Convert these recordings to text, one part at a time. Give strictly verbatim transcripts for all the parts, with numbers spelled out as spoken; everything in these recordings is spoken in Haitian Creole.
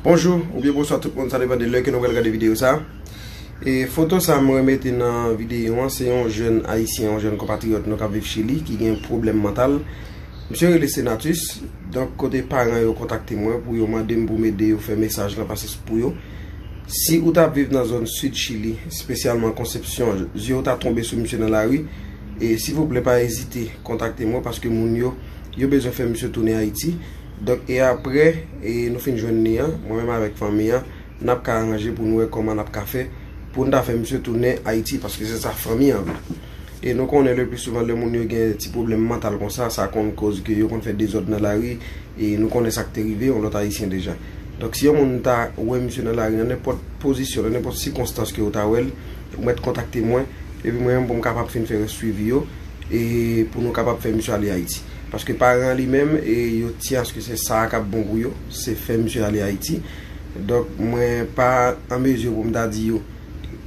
Bonjou oubyen bonswa tout moun, sa depann de lè ke nou pral gade videyo sa. E foto sa mwen mete nan videyo an, se yon jèn ayisyen, yon jèn konpatriyòt nou k ap viv Chili ki gen pwoblèm mantal. Misye rele Senatus. Donk kote paran yo kontakte mwen pou yo mande m pou m ede yo fè mesaj lan pase pou yo. Si ou t ap viv nan zòn sid Chili, espesyalman Concepción, zye w ta tonbe sou misye nan lari, e silvouplè pa ezite kontakte mwen paske moun yo, yo bezwen fè misye tounen Ayiti. Donk e apre, e nou fin jwenn li an, mwen menm avèk fanmi an, n ap ka aranje pou nou wè kòman n ap ka fè pou n ta fè misye tounen Ayiti, paske se sa fanmi an vle. E nou konnen le pli souvan lè moun yo gen ti pwoblèm mantal konsa, sa konn koz ke yo konn fè dezòd nan lari, e nou konnen sa k te rive yon lòt ayisyen deja. Donk si yon moun ta wè misye nan lari nan nenpòt pozisyon, nan nenpòt sikonstans ke ou ta wè l, ou mèt kontakte mwen, epi mwen menm pou m kapab fin fè rès swivi yo, e pou nou kapab fè misye ale Ayiti. Paske paran li menm, e yo tyen aske se sa a k ap bon pou yo, se fè misye ale Ayiti. Donk mwen pa an mezi pou m ta di yo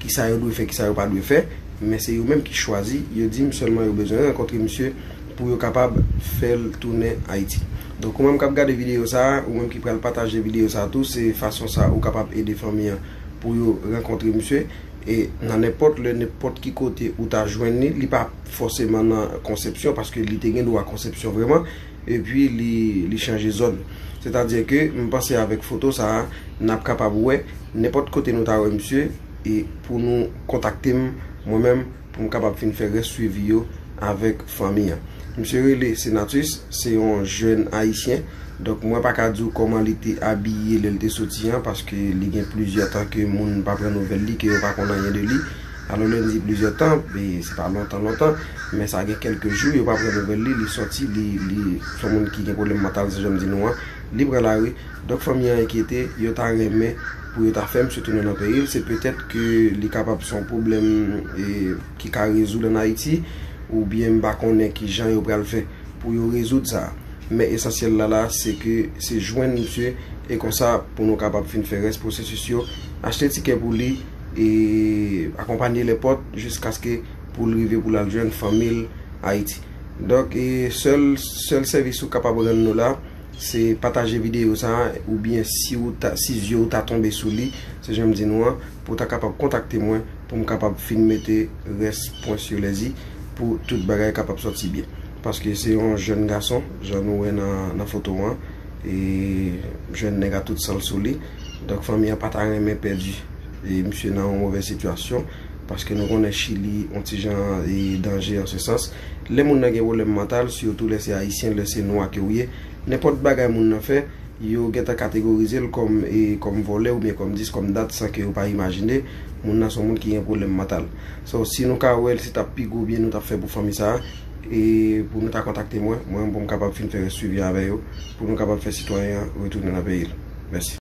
kisa yo dwe fè, kisa yo pa dwe fè, men se yo menm ki chwazi, yo di m sèlman yo bezwen rankontre misye pou yo kapab fè l tounen Ayiti. Donk ou menm k ap gade videyo sa a, ou menm ki pral pataje videyo sa a tou, se fason sa ou kapab ede fanmi an pou yo rankontre misye. E nan nenpòt lè, nenpòt ki kote ou ta jwenn li, li pa fòseman nan Concepción, paske li te gen dwa Concepción vrèman, epi li, li chanje zòn. Sètadi ke m panse avèk foto sa a, n ap kapab wè nenpòt kote nou ta wè misye, e pou nou kontakte m, mwen menm, pou m kapab fin fè rès swivi yo avèk fanmi an. Misye rele Senatus, se yon jèn ayisyen. Donk mwen pa ka di w kòman li te abiye lè l te soti an, paske li gen plizyè tan ke moun pa pran nouvèl li, ke yo pa konn anyen de li. Alò lè n di plizyè tan, e se pa lontan lontan, men sa gen kèlke jou yo pa pran nouvèl li, li sòti, li, li se yon moun ki gen pwoblèm mantal, se jan m di nou an, li pran lari. Donk fanmi an enkyete, yo ta renmen pou yo ta fè misye tounen nan peyi l, se petèt ke li kapab se yon pwoblèm, e, ki ka rezoud ann Ayiti, oubyen m pa konnen ki jan yo pral fè pou yo rezoud sa. Men esansyèl la la, se ke se jwenn misye, e konsa pou nou kapab fin fè rès pwosesis yo, achte tikè pou li, e akonpanye lèpòt jiskaske pou l rive pou l al jwenn fanmi l Ayiti. Donk, e sèl, sèl sèvis ou kapab rann nou la, se pataje videyo sa a, oubyen si ou ta, si zye w ta tonbe sou li, se jan m di nou an, pou w ta kapab kontakte mwen, pou m kapab fin mete rès pwen sou lèzi, pou tout bagay kapab sòti byen. Paske se yon jèn gason, jan nou wè nan, nan foto an, e jèn nèg a tout san l sou li. Donk fanmi an pa ta renmen pèdi, e misye nan yon movèz sitiyasyon, paske nou konnen Chili yon ti jan, e, danje an se sans. Lè moun nan gen pwoblèm mantal, sitou lè se ayisyen, lè se nwa ke w ye, nenpòt bagay moun nan fè, yo gentan kategorize l kòm, e, kòm vòlè oubyen kòm dis, kòm dat, san ke yo pa imajine moun nan se yon moun ki gen pwoblèm mantal. So, si nou ka wè l, se t ap pi gwo byen nou t ap fè pou fanmi sa a, e pou nou ta kontakte mwen, mwen pou m kapab fin fè rès swivi avè yo, pou nou kapab fè sitwayen an retounen nan peyi l. Mèsi.